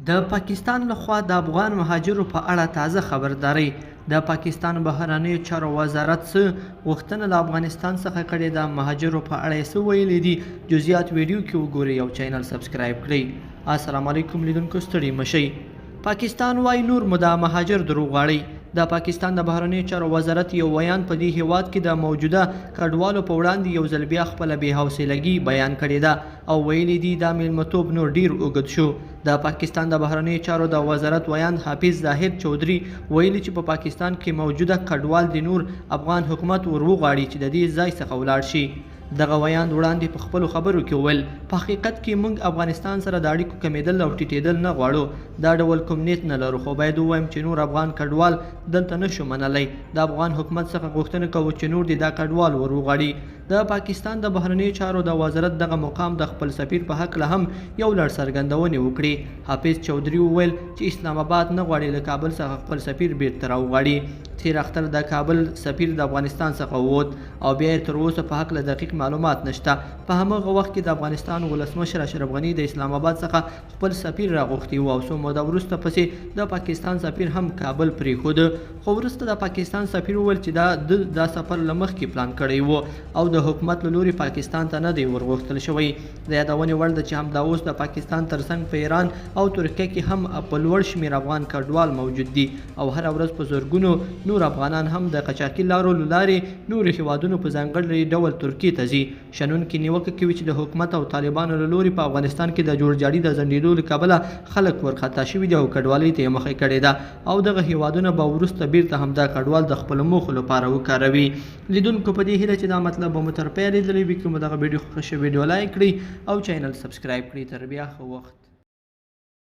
د پاکستان لخوا د افغان مهاجرو په اړه تازه خبرداری. د پاکستان بهرنیو چارو وزارت څه غوښتنه له افغانستان څخه کړې ده؟ مهاجرو په اړه یې څه ویلي دي؟ جزئیات ویډیو کې وګورئ او چینل سبسکرایب کړئ. السلام علیکم لیدونکو، ستړي مشئ. پاکستان وايي نور مو دا مهاجر دروغواړئ. د پاکستان د بهرنیو چارو وزارت یو ویاند په دې هیواد کې د موجوده کډوالو په وړاندې یو ځل بیا خپله بې حوصلګي بیان کړې ده او ویلي دي دا میلمتوب نور ډیر اوږد شو. د پاکستان د بهرنیو چارو د وزارت ویاند حافظ زاهد چودري ویلي چې په پاکستان کې موجوده کډوال د نور افغان حکومت ور وغواړي چې د دې ځای څخه ولاړ شي. دغه ویاند وړاندې په خپلو خبرو کې وویل، په حقیقت کې موږ افغانستان سره د اړیکو کمېدل او ټیټېدل نه غواړو، دا ډول کوم نیت نه لرو، خو باید ووایم چې نور افغان کډوال دلته نه شو منلی. د افغان حکومت څخه غوښتنه کوو چې نور دې دا کډوال ور وغواړي. د پاکستان د بهرنیو چارو د وزارت دغه مقام د خپل سفیر په هکله هم یو لړ څرګندونې وکړې. حافظ چودري وویل چې اسلام اباد نه غواړي له کابل څخه خپل سفیر بیرته راوغواړي. تېر اختر د کابل سفیر د افغانستان څخه ووت او بیا یې تر اوسه په هکله دقیق معلومات نشته. په همغه وخت کې د افغانستان ولسمشر اشرف غني د اسلام اباد څخه خپل سفیر راغوښتی و او څو موده وروسته پسې د پاکستان سفیر هم کابل پرېښود. خو وروسته د پاکستان سفیر وویل چې دا د دا سفر له مخکې پلان کړی و او د حکومت له لوري پاکستان ته نه دی ورغوښتل شوی. د یادونې وړ ده چې همدا اوس د پاکستان ترڅنګ په ایران او ترکیه کې هم په لوړ شمېر افغان کډوال موجود دي او هره ورځ په زرګونو نور افغانان هم د قاچاقي لارو له لارې نورو هیوادونو په ځانګړي ډول ترکیې ته ځي. شنونکي نیوکه کوي چې د حکومت او طالبانو له لوري په افغانستان کې د جوړجاړي د ځنډېدو له کبله خلک ورخطا شوي دي او کډوالۍ ته یې مخه کړې ده او دغه هیوادونه به وروسته بیرته همدا کډوال د خپلو موخو لپاره وکاروي. لیدونکو په دې هیله چې دا مطلب به مو تر پایه لیدلی وي. که مو دغه ویډیو خوښه شوه، ویډیو لایک کړئ او چینل سبسکرایب کړئ. تر بیا ښه وخت.